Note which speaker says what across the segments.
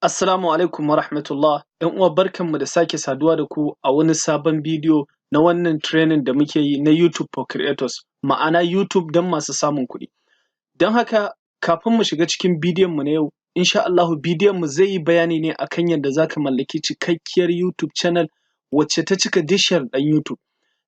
Speaker 1: Assalamu alaikum wa rahmatullah. ‘Yan uwa, barkanmu da sake saduwa da ku a wani sabon bidiyo na wannan training da muke yi na YouTube for Creators, ma'ana YouTube don masu samun kuɗi. Don haka, kafin mu shiga cikin bidiyon mu na yau, insha Allahu bidiyon mu zai yi bayani ne akan yadda za ka mallaki cikakkiyar YouTube channel wacce ta cika duk sharuɗan YouTube.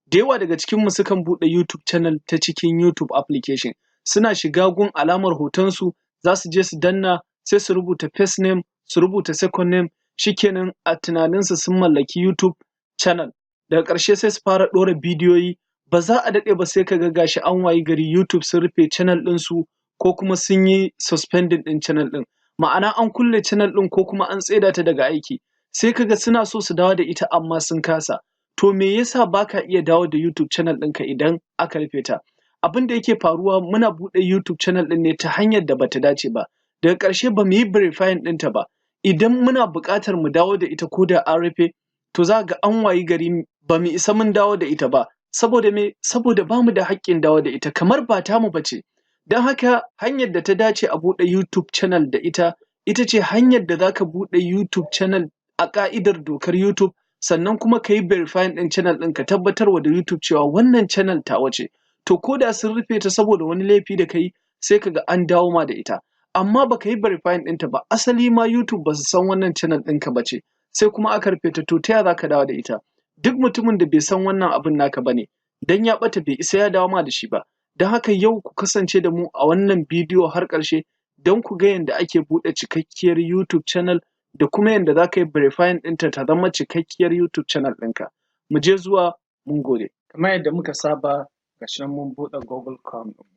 Speaker 1: Da yawa daga cikin mu sukan buɗe YouTube channel ta cikin YouTube application, suna shiga gun alamar hotonsu, za su je su danna, sai su rubuta first name, su rubuta second name, shikenan, a tunaninsu sun mallaki YouTube channel. Daga ƙarshe sai su fara ɗora bidiyoyi. Ba za a daɗe ba, sai ka ga gashi an wayi gari YouTube sun rufe channel ɗinsu ko kuma sun yi suspending ɗin channel ɗin, ma'ana an kulle channel ɗin ko kuma an tsaida ta daga aiki. Sai ka ga suna so su dawo da ita amma sun kasa. To, me yasa baka iya dawo da YouTube channel ɗinka idan aka rufe ta? Abin da yake faruwa, muna buɗe YouTube channel ɗin ne ta hanyar da bata dace ba. Daga ƙarshe ba mu yi verifying ɗinta ba. Idan muna buƙatar mu dawo da ita ko da an rufe, to za ka ga an wayi gari ba mu isa mun dawo da ita ba. Saboda me? Saboda bamu da haƙƙin dawo da ita, kamar ba tamu ba ce. Don haka, hanyar da ta dace a buɗe YouTube channel da ita, ita ce hanyar da za ka buɗe YouTube channel a ƙa'idar dokar YouTube, sannan kuma ka yi verifying ɗin channel ɗin, ka tabbatarwa da YouTube cewa wannan channel tawa ce. To, ko da sun rufe ta saboda wani laifi da ka yi, sai ka ga an dawo ma da ita. Amma baka yi verifying ɗinta ba, asali ma YouTube ba su san wannan channel ɗinka ba ce, sai kuma aka rufe ta, to ta ya za ka dawo da ita? Duk mutumin da bai san wannan abun naka ba ne, dan ya ɓata bai isa ya dawo ma da shi ba. Don haka, yau ku kasance da mu a wannan bidiyo har ƙarshe don ku ga yanda ake buɗe cikakkiyar YouTube channel da kuma yanda za ka yi verifying ɗinta ta zama cikakkiyar YouTube channel ɗinka. Mu je zuwa, mun gode. Kamar yadda muka saba, ga shi nan mun buɗe Google Chrome ɗinmu.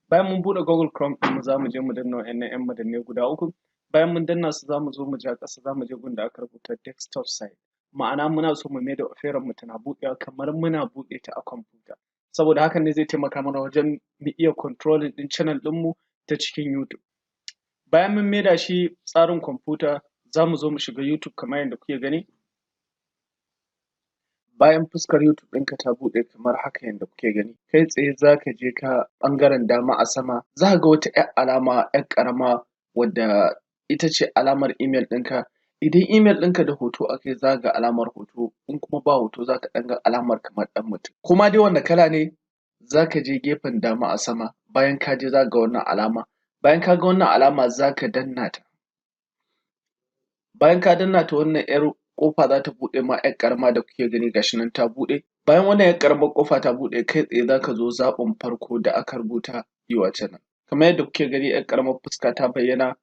Speaker 1: Bayan mun buɗe Google Chrome ɗinmu, za mu je mu danna wa'innan ‘yan madannai guda uku. Bayan mun danna su, za mu zo mu ja ƙasa, za mu je gun da aka rubuta desktop site, ma'ana muna so mu maida Opera mu tana buɗewa kamar muna buɗe ta a kwamfuta, saboda hakan ne zai taimaka mana wajen mu iya controlling ɗin channel ɗinmu ta cikin YouTube. Bayan mun maida shi tsarin kwamfuta, za mu zo mu shiga YouTube kamar yadda kuke gani. Bayan fuskar YouTube ɗinka ta buɗe kamar haka yanda kuke gani, kai tsaye za ka je ka ɓangaren dama a sama, za ka ga wata ‘yar alama, ‘yar ƙarama, wadda ita ce alamar email ɗinka. Idan email ɗinka da hoto a kai, za ka ga alamar hoto, in kuma ba hoto, za ka ɗan ga alamar kamar ɗan mutum. Ko ma dai wane kala ne, za ka je gefen dama a sama. Bayan ka je, za ka ga wannan alama. Bayan ka ga wannan alama, za ka danna ta. Bayan ka danna ta, wannan ‘yar ƙofa za ta buɗe ma, ‘yar ƙarama da kuke gani, ga shi nan ta buɗe. Bayan wannan ‘yar ƙaramar ƙofa ta buɗe, kai tsaye za ka zo zaɓin farko da aka rubuta your channel. Kamar yadda kuke gani, ‘yar ƙaramar fuska ta bayyana,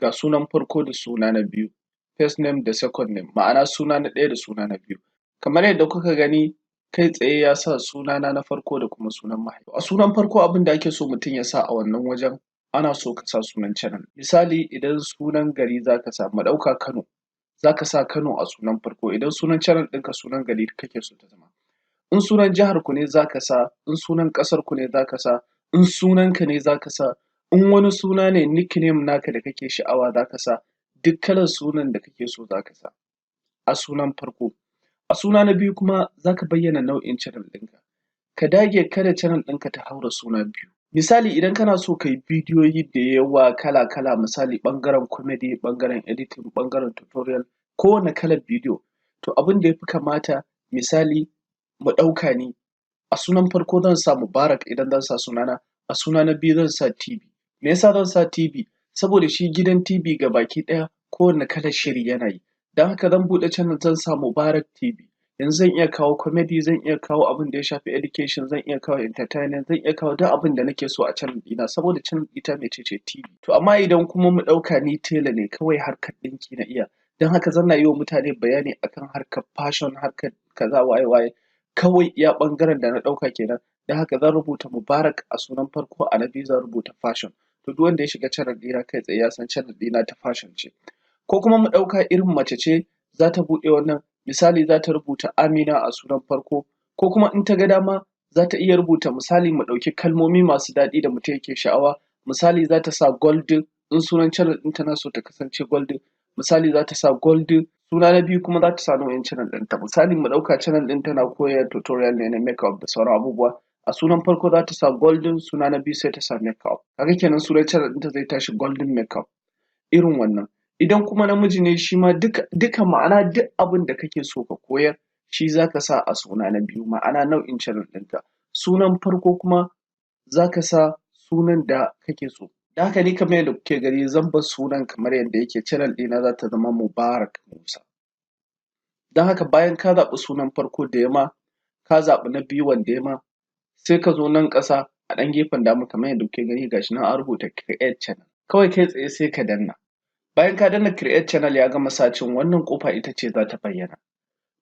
Speaker 1: ga sunan farko da suna na biyu, first name da second name, ma'ana suna na ɗaya da suna na biyu. Kamar yadda kuka gani, kai tsaye ya sa sunana na farko da kuma sunan mahaifi. A sunan farko, abin da ake so mutum ya sa a wannan wajen, ana so ka sa sunan channel. Misali, idan sunan gari za ka sa, mu ɗauka Kano, za ka sa Kano a sunan farko idan sunan channel ɗinka sunan gari kake so ta zama. In sunan jihar ku ne za ka sa, in sunan ƙasar ku ne za ka sa, in sunanka ne za ka sa, in wani suna ne nickname naka da kake sha'awa za ka sa, duk kalar sunan da kake so za ka sa a sunan farko. A suna na biyu kuma, za ka bayyana nau'in channel ɗinka. Ka dage kada channel ɗinka ta haura suna biyu. Misali, idan kana so ka yi bidiyoyi da yawa kala-kala, misali ɓangaren comedy, ɓangaren editing, ɓangaren tutorial, kowane kalar bidiyo, to abin da ya fi kamata, misali mu ɗauka ni, a sunan farko zan sa Mubarak idan zan sa sunana, a suna na biyu zan sa TV. Me yasa zan sa TV? Saboda shi gidan TV gabaki ɗaya kowane kalar shiri yana yi. Don haka zan buɗe channel, zan sa Mubarak TV. Yanzu zan iya kawo comedy, zan iya kawo abin da ya shafi education, zan iya kawo entertainment, zan iya kawo duk abin da nake so a channel ɗina, saboda channel ɗita mece ce? TV. To, amma idan kuma mu ɗauka ni tela ne, kawai harkar ɗinki na iya, don haka zan na yi wa mutane bayani akan harkar fashion, harkar kaza, waye waye, kawai iya ɓangaren da na ɗauka kenan, don haka zan rubuta Mubarak a sunan farko, a na biyu zan rubuta fashion. To, duk wanda ya shiga channel ɗina, kai tsaye ya san channel ɗina ta fashion ce. Ko kuma mu ɗauka irin mace ce za ta buɗe wannan, misali za ta rubuta Amina a sunan farko, ko kuma in ta ga dama za ta iya rubuta, misali mu ɗauki kalmomi masu daɗi da mutum yake sha'awa, misali za ta sa golden in sunan channel ɗin tana so ta kasance golden, misali za ta sa golden. Suna na biyu kuma za ta sa nau'in channel ɗinta. Misali, mu ɗauka channel ɗin tana koyar tutorial ne na makeup da sauran abubuwa, a sunan farko za ta sa golden, suna na biyu sai ta sa makeup. Kaga kenan sunan channel ɗinta zai tashi golden makeup. Irin wannan. Idan kuma namiji ne shi ma duka duka, ma'ana duk abin da kake so ka koyar, shi za ka sa a suna na biyu, ma'ana nau'in channel ɗinka. Sunan farko kuma za ka sa sunan da kake so. Don haka ni, kamar yadda kuke gani, zan bar sunan kamar yadda yake. Channel ɗina za ta zama Mubarak Musa. Don haka bayan ka zaɓi sunan farko da ya ma, ka zaɓi na biyu wanda ya ma, sai ka zo nan ƙasa a ɗan gefen dama. Kamar yadda kuke gani, ga shi nan an rubuta "Create channel". Kawai kai tsaye sai ka danna. Bayan ka danna "Create channel", ya gama searching, wannan ƙofa ita ce za ta bayyana.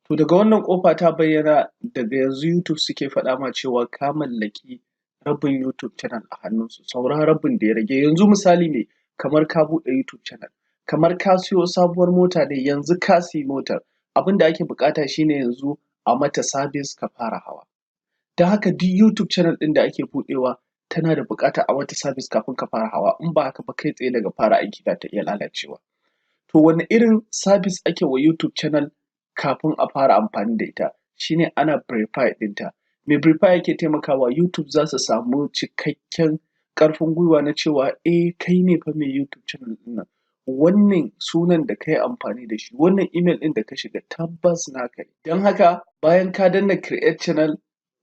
Speaker 1: To, daga wannan ƙofa ta bayyana, daga yanzu YouTube suke faɗa ma cewa ka mallaki rabin YouTube channel a hannunsu, saura rabin da ya rage. Yanzu misali ne, kamar ka buɗe YouTube channel, kamar ka siyo sabuwar mota ne. Yanzu ka siyi motar, abin da ake buƙata shi ne yanzu a mata service ka fara hawa. Don haka duk YouTube channel ɗin da ake buɗewa tana da buƙatar a mata service kafin ka fara hawa. In ba haka ba, kai tsaye daga fara aiki za ta iya lalacewa. To, wane irin service ake wa YouTube channel kafin a fara amfani da ita? Shi ne ana verify ɗinta. Me verify yake taimakawa? YouTube za su samu cikakken ƙarfin gwiwa na cewa eh, kai ne fa mai YouTube channel ɗin nan, wannan sunan da ka yi amfani da shi, wannan email ɗin da ka shiga, tabbas naka ne. Don haka bayan ka danna "Create channel",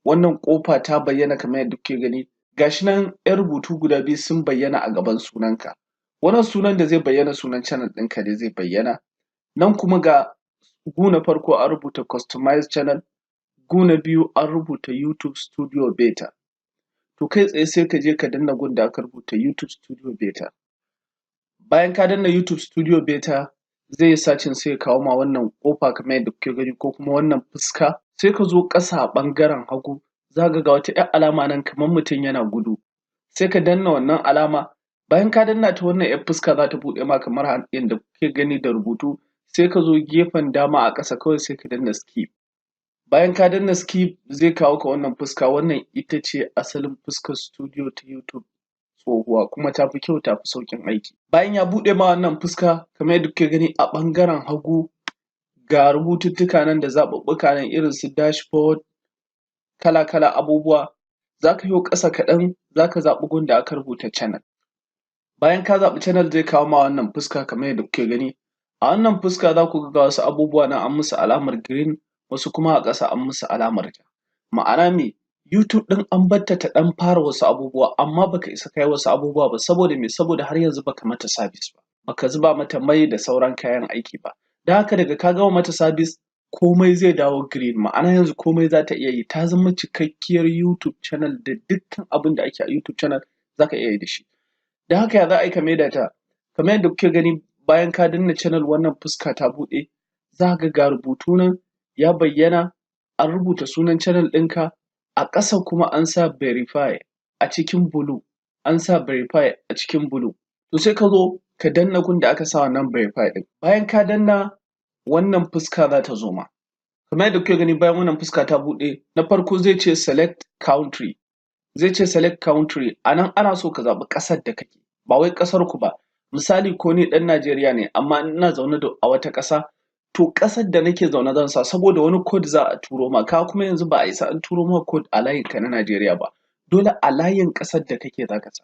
Speaker 1: wannan ƙofa ta bayyana kamar yadda kuke gani. Ga shi nan ‘yan rubutu guda biyu sun bayyana a gaban sunanka. Wannan sunan da zai bayyana, sunan channel ɗinka ne zai bayyana. Nan kuma ga gu na farko an rubuta "Customize channel", gu na biyu an rubuta "YouTube Studio Beta". To, kai tsaye sai ka je ka danna gun da aka rubuta "YouTube Studio Beta". Bayan ka danna "YouTube Studio Beta", zai yi searching, sai ya kawo ma wannan ƙofa kamar yadda kuke gani, ko kuma wannan fuska. Sai ka zo ƙasa a ɓangaren hagu, za ka ga wata ‘yar alama nan kamar mutum yana gudu, sai ka danna wannan alama. Bayan ka danna ta, wannan ‘yar fuska za ta buɗe ma kamar yadda kuke gani da rubutu. Sai ka zo gefen dama a ƙasa, kawai sai ka danna "Skip". Bayan ka danna "Skip", zai kawo ka wannan fuska. Wannan ita ce asalin fuskar studio ta YouTube tsohuwa, kuma ta fi kyau, ta fi sauƙin aiki. Bayan ya buɗe ma wannan fuska kamar yadda kuke gani, a ɓangaren hagu ga rubututtuka nan da zaɓuɓɓuka nan, irin su dashboard, kala-kala abubuwa. Za ka yo ƙasa kaɗan, za ka zaɓi gun da aka rubuta "Channel". Bayan ka zaɓi "Channel", zai kawo ma wannan fuska kamar yadda kuke gani. A wannan fuska za ku ga wasu abubuwa nan an musu alamar green, wasu kuma a ƙasa an musu alamar ja. Ma'ana me? YouTube ɗin an barta ta ɗan fara wasu abubuwa, amma baka isa ka yi wasu abubuwa ba. Saboda me? Saboda har yanzu baka mata service ba, baka zuba mata mai da sauran kayan aiki ba. Don haka daga ka gama mata service, komai zai dawo green, ma'ana yanzu komai za ta iya yi, ta zama cikakkiyar YouTube channel da dukkan abin da ake a YouTube channel za ka iya yi da shi. Don haka ya za a yi ka maida ta? Kamar yadda kuke gani, bayan ka danna "Channel", wannan fuska ta buɗe, za ka ga rubutu nan ya bayyana, an rubuta sunan channel ɗinka, a ƙasa kuma an sa "Verify" a cikin blue, an sa "Verify" a cikin blue. To, sai ka zo ka danna gun da aka sa wannan "Verify" ɗin. Bayan ka danna, wannan fuska za ta zo ma kamar yadda kuke gani. Bayan wannan fuska ta buɗe, na farko zai ce "Select country". Zai ce "Select country". A nan ana so ka zaɓi ƙasar da kake, ba wai ƙasar ku ba. Misali, ko ni ɗan Najeriya ne, amma ina zaune a wata ƙasa, to ƙasar da nake zaune zan sa, saboda wani code za a turo ma ka. Kuma yanzu ba a isa an turo ma code a layin ka na Najeriya ba, dole a layin ƙasar da kake za ka sa.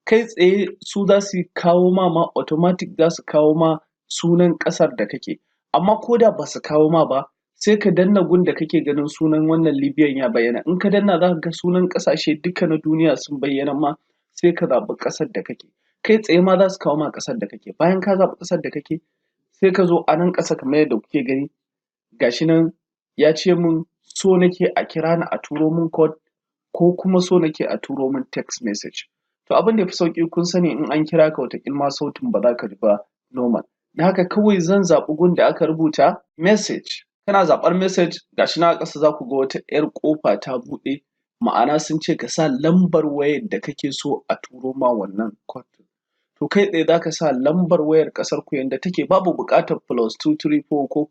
Speaker 1: Kai tsaye su za su kawo ma automatic, za su kawo ma sunan ƙasar da kake. Amma ko da ba su kawo ma ba, sai ka danna gun da kake ganin sunan wannan Libyan ya bayyana. In ka danna, za ka ga sunan ƙasashe duka na duniya sun bayyana ma, sai ka zaɓi ƙasar da kake. Kai tsaye ma za su kawo ma ƙasar da kake. Bayan ka zaɓi ƙasar da kake, sai ka zo a nan ƙasa. Kamar yadda kuke gani, ga shi nan ya ce min so nake a kira ni a turo min code, ko kuma so nake a turo min text message. To, abin da ya fi sauƙi, kun sani in an kira ka, wataƙil ma sautin ba za ka ji ba normal. Don haka kawai zan zaɓi gun da aka rubuta "Message". Kana zaɓar "Message", ga shi nan a ƙasa za ku ga wata ‘yar ƙofa ta buɗe, ma'ana sun ce ka sa lambar wayar da kake so a turo ma wannan code. To, kai tsaye za ka sa lambar wayar ƙasar ku yanda take, babu buƙatar +234 ko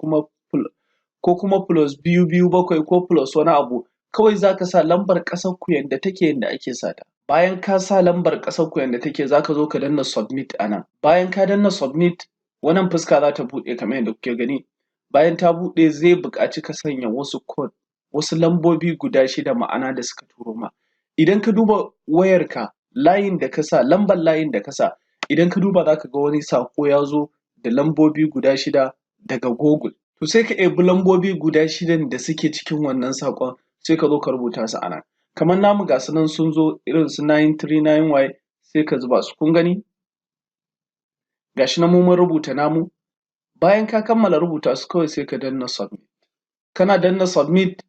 Speaker 1: kuma +227 ko plus wani abu. Kawai za ka sa lambar ƙasar ku yanda take, yanda ake sa ta. Bayan ka sa lambar ƙasar ku yanda take, za ka zo ka danna "Submit" a nan. Bayan ka danna "Submit", wannan fuska za ta buɗe kamar yadda kuke gani. Bayan ta buɗe, zai buƙaci ka sanya wasu code, wasu lambobi guda shida, ma'ana da suka turo ma. Idan ka duba wayarka, layin da ka sa, lambar layin da ka sa, idan ka duba za ka ga wani saƙo ya zo da da lambobi guda shida daga Google. To, sai ka ɗebi lambobi guda shidan da suke cikin wannan saƙon, sai ka zo ka rubuta su a nan. Kamar namu, ga su nan sun zo, irin su 939Y, sai ka zuba su. Kun gani? Ga shi nan mu mun rubuta namu. Bayan ka kammala rubuta su, kawai sai ka danna submit. Kana danna submit,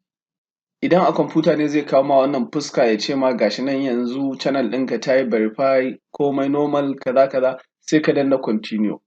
Speaker 1: idan a kwamfuta ne, zai kawo ma wannan fuska, ya ce ma ga shi nan yanzu channel ɗinka ta yi verify, komai normal, kaza kaza. Sai ka danna continue.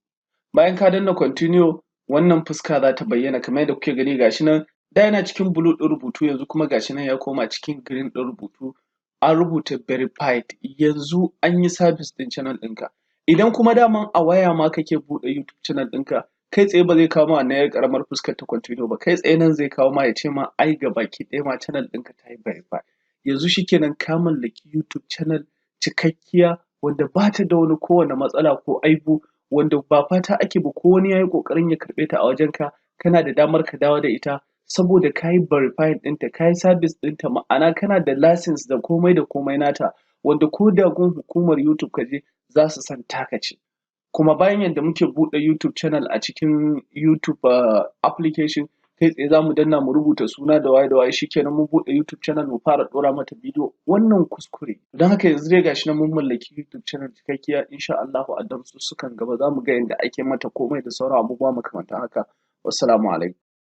Speaker 1: Bayan ka danna continue, wannan fuska za ta bayyana kamar yadda kuke gani. Ga shi nan, da yana cikin blue ɗin rubutu, yanzu kuma ga shi nan ya koma cikin green ɗin rubutu, an rubuta verified. Yanzu an yi service ɗin channel ɗinka. Idan kuma daman a waya ma kake buɗe YouTube channel ɗinka, kai tsaye ba zai kawo ma wannan ‘yar ƙaramar fuskar ta continue ba. Kai tsaye nan zai kawo ma, ya ce ma ai gabaki ɗaya ma channel ɗinka ta yi verify. Yanzu shikenan, ka mallaki YouTube channel cikakkiya wanda ba ta da wani kowane matsala ko aibu, wanda ba fata ake ba ko wani ya yi ƙoƙarin ya karɓe ta a wajenka, kana da damar ka dawo da ita, saboda ka yi verifying ɗinta, ka yi service ɗinta, ma'ana kana da license da komai da komai nata, wanda ko da gun hukumar YouTube ka je, za su san taka ce. Kuma bayan yadda muke buɗe YouTube channel a cikin YouTube application, kai tsaye za mu danna, mu rubuta suna da waye da waye, shikenan mun buɗe YouTube channel, mu fara ɗora mata bidiyo. Wannan kuskure. Don haka yanzu dai gashi nan mun mallaki YouTube channel cikakkiya. Insha Allahu, a darussukan gaba za mu ga yadda ake mata komai da sauran abubuwa makamantan haka. Wassalamu alaikum.